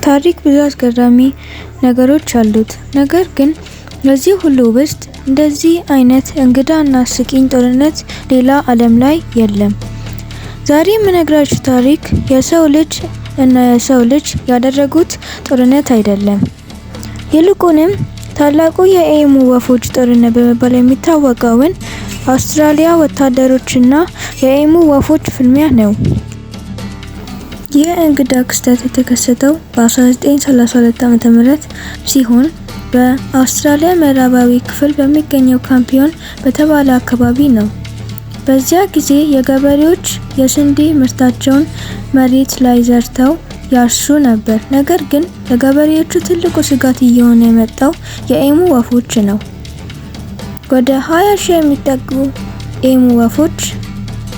ታሪክ ብዙ አስገራሚ ነገሮች አሉት። ነገር ግን በዚህ ሁሉ ውስጥ እንደዚህ አይነት እንግዳ እና አስቂኝ ጦርነት ሌላ ዓለም ላይ የለም። ዛሬ የምነግራችሁ ታሪክ የሰው ልጅ እና የሰው ልጅ ያደረጉት ጦርነት አይደለም። ይልቁንም ታላቁ የኤሙ ወፎች ጦርነት በመባል የሚታወቀውን አውስትራሊያ ወታደሮችና የኤሙ ወፎች ፍልሚያ ነው። ይህ እንግዳ ክስተት የተከሰተው በ1932 ዓ.ም ሲሆን በአውስትራሊያ ምዕራባዊ ክፍል በሚገኘው ካምፒዮን በተባለ አካባቢ ነው። በዚያ ጊዜ የገበሬዎች የስንዴ ምርታቸውን መሬት ላይ ዘርተው ያርሱ ነበር። ነገር ግን ለገበሬዎቹ ትልቁ ስጋት እየሆነ የመጣው የኤሙ ወፎች ነው። ወደ 20 ሺህ የሚጠጉ ኤሙ ወፎች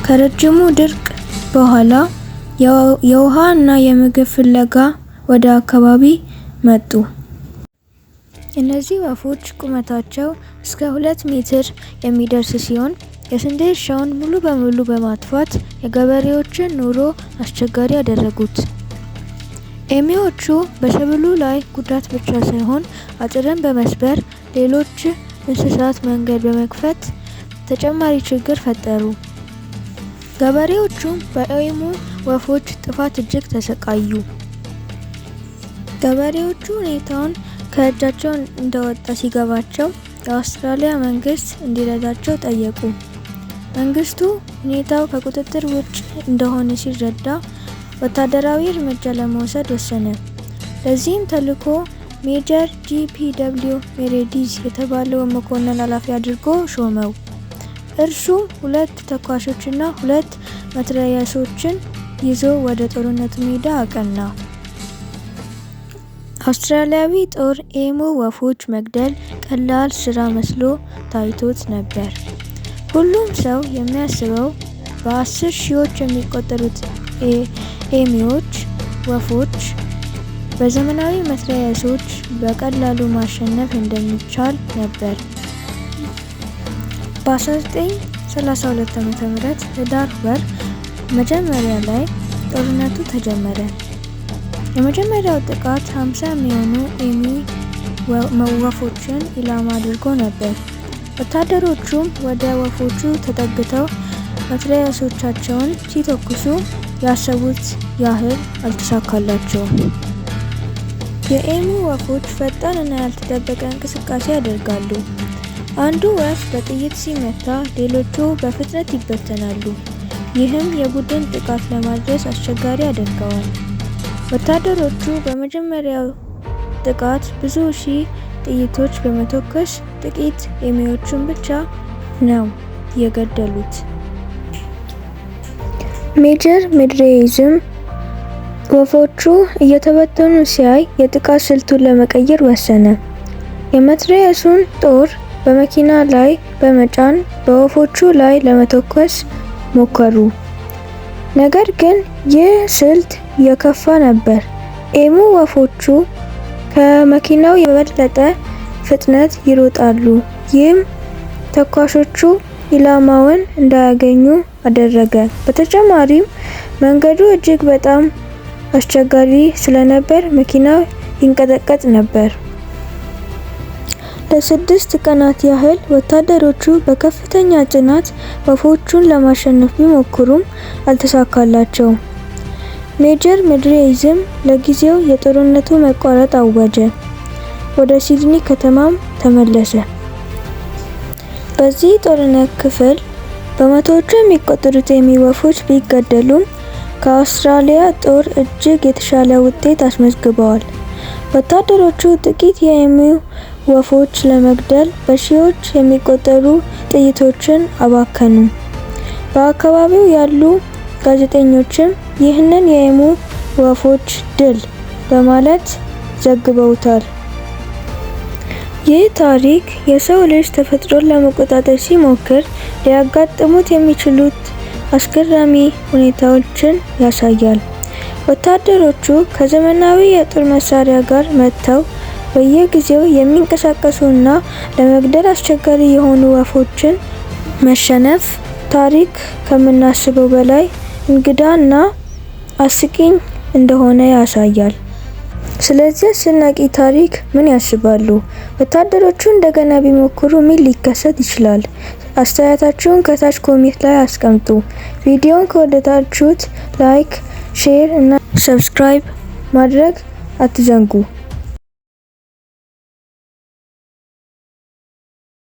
ከረጅሙ ድርቅ በኋላ የውሃ እና የምግብ ፍለጋ ወደ አካባቢ መጡ። እነዚህ ወፎች ቁመታቸው እስከ 2 ሜትር የሚደርስ ሲሆን የስንዴ እርሻውን ሙሉ በሙሉ በማጥፋት የገበሬዎችን ኑሮ አስቸጋሪ አደረጉት። ኤሚዎቹ በሰብሉ ላይ ጉዳት ብቻ ሳይሆን አጥርን በመስበር ሌሎች እንስሳት መንገድ በመክፈት ተጨማሪ ችግር ፈጠሩ። ገበሬዎቹም በኤሙ ወፎች ጥፋት እጅግ ተሰቃዩ። ገበሬዎቹ ሁኔታውን ከእጃቸው እንደወጣ ሲገባቸው የአውስትራሊያ መንግስት እንዲረዳቸው ጠየቁ። መንግስቱ ሁኔታው ከቁጥጥር ውጭ እንደሆነ ሲረዳ ወታደራዊ እርምጃ ለመውሰድ ወሰነ። ለዚህም ተልዕኮ ሜጀር ጂፒደብሊው ሜሬዲዝ የተባለውን መኮንን ኃላፊ አድርጎ ሾመው። እርሱም ሁለት ተኳሾችና ሁለት መትረየሶችን ይዞ ወደ ጦርነቱ ሜዳ አቀና። አውስትራሊያዊ ጦር ኤሙ ወፎች መግደል ቀላል ስራ መስሎ ታይቶት ነበር። ሁሉም ሰው የሚያስበው በአስር ሺዎች የሚቆጠሩት ኤሚዎች ወፎች በዘመናዊ መትረየሶች በቀላሉ ማሸነፍ እንደሚቻል ነበር። በ1932 ዓ.ም ህዳር ወር መጀመሪያ ላይ ጦርነቱ ተጀመረ። የመጀመሪያው ጥቃት 50 የሚሆኑ ኤሚ ወፎችን ኢላማ አድርጎ ነበር። ወታደሮቹም ወደ ወፎቹ ተጠግተው መትረየሶቻቸውን ሲተኩሱ ያሰቡት ያህል አልተሳካላቸውም። የኤሙ ወፎች ፈጣን እና ያልተጠበቀ እንቅስቃሴ ያደርጋሉ። አንዱ ወፍ በጥይት ሲመታ ሌሎቹ በፍጥነት ይበተናሉ። ይህም የቡድን ጥቃት ለማድረስ አስቸጋሪ ያደርገዋል። ወታደሮቹ በመጀመሪያው ጥቃት ብዙ ሺህ ጥይቶች በመተኮስ ጥቂት ኤሚዎችን ብቻ ነው የገደሉት። ሜጀር ሜሬዲዝም ወፎቹ እየተበተኑ ሲያይ የጥቃት ስልቱን ለመቀየር ወሰነ። የመትረየሱን ጦር በመኪና ላይ በመጫን በወፎቹ ላይ ለመተኮስ ሞከሩ። ነገር ግን ይህ ስልት የከፋ ነበር። ኤሙ ወፎቹ ከመኪናው የበለጠ ፍጥነት ይሮጣሉ፣ ይህም ተኳሾቹ ኢላማውን እንዳያገኙ አደረገ። በተጨማሪም መንገዱ እጅግ በጣም አስቸጋሪ ስለነበር መኪናው ይንቀጠቀጥ ነበር። ለስድስት ቀናት ያህል ወታደሮቹ በከፍተኛ ጽናት ወፎቹን ለማሸነፍ ቢሞክሩም አልተሳካላቸውም። ሜጀር ሜሬዲዝም ለጊዜው የጦርነቱ መቋረጥ አወጀ። ወደ ሲድኒ ከተማም ተመለሰ። በዚህ ጦርነት ክፍል በመቶዎች የሚቆጠሩት ኤሚ ወፎች ቢገደሉም ከአውስትራሊያ ጦር እጅግ የተሻለ ውጤት አስመዝግበዋል። ወታደሮቹ ጥቂት የኤሙ ወፎች ለመግደል በሺዎች የሚቆጠሩ ጥይቶችን አባከኑ። በአካባቢው ያሉ ጋዜጠኞችም ይህንን የኤሙ ወፎች ድል በማለት ዘግበውታል። ይህ ታሪክ የሰው ልጅ ተፈጥሮን ለመቆጣጠር ሲሞክር ሊያጋጥሙት የሚችሉት አስገራሚ ሁኔታዎችን ያሳያል። ወታደሮቹ ከዘመናዊ የጦር መሳሪያ ጋር መጥተው በየጊዜው የሚንቀሳቀሱ እና ለመግደል አስቸጋሪ የሆኑ ወፎችን መሸነፍ ታሪክ ከምናስበው በላይ እንግዳ እና አስቂኝ እንደሆነ ያሳያል። ስለዚህ አስደናቂ ታሪክ ምን ያስባሉ? ወታደሮቹ እንደገና ቢሞክሩ ምን ሊከሰት ይችላል? አስተያየታችሁን ከታች comment ላይ አስቀምጡ። ቪዲዮውን ከወደዳችሁት like፣ share እና subscribe ማድረግ አትዘንጉ።